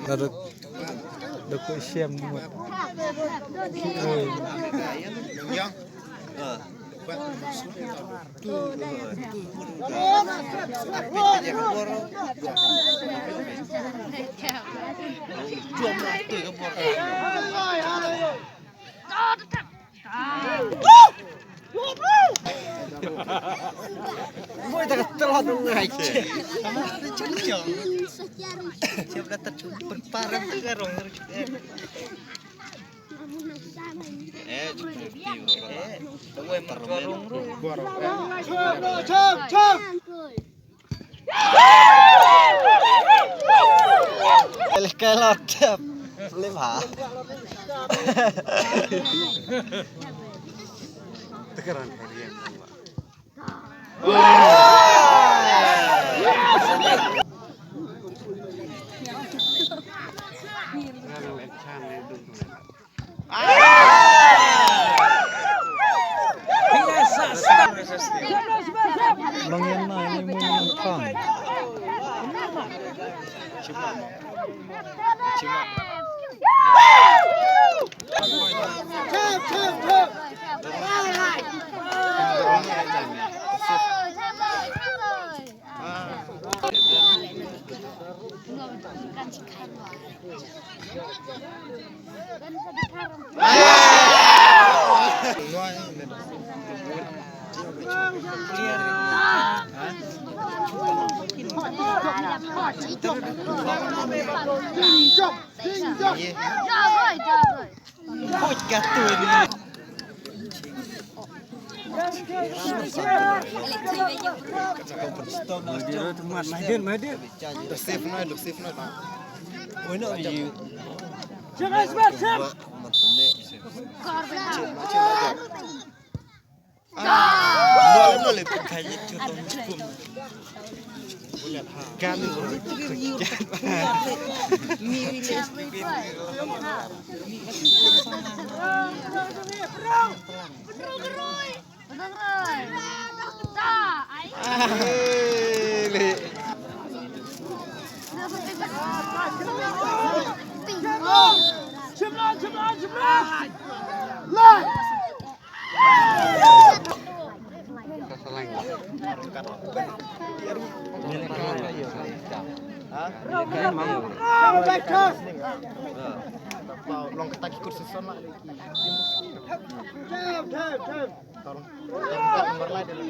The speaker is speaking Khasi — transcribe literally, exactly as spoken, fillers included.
Ka dok, dok ko siam mut. Oi. Moi ta ka tlot ngai. Siap ka tat perparem ka rong. Eh, eh, woi, mertua rong rong. Chop, chop, chop. Lekai la tep. Lem ha. Tekaran harian. Bang yan na ini mun pang. Maidin, Maidin. Dah safe noh, dah safe noh. Why not you? Long kata ki kursi sana. Tolong. Tolong, nomor lain.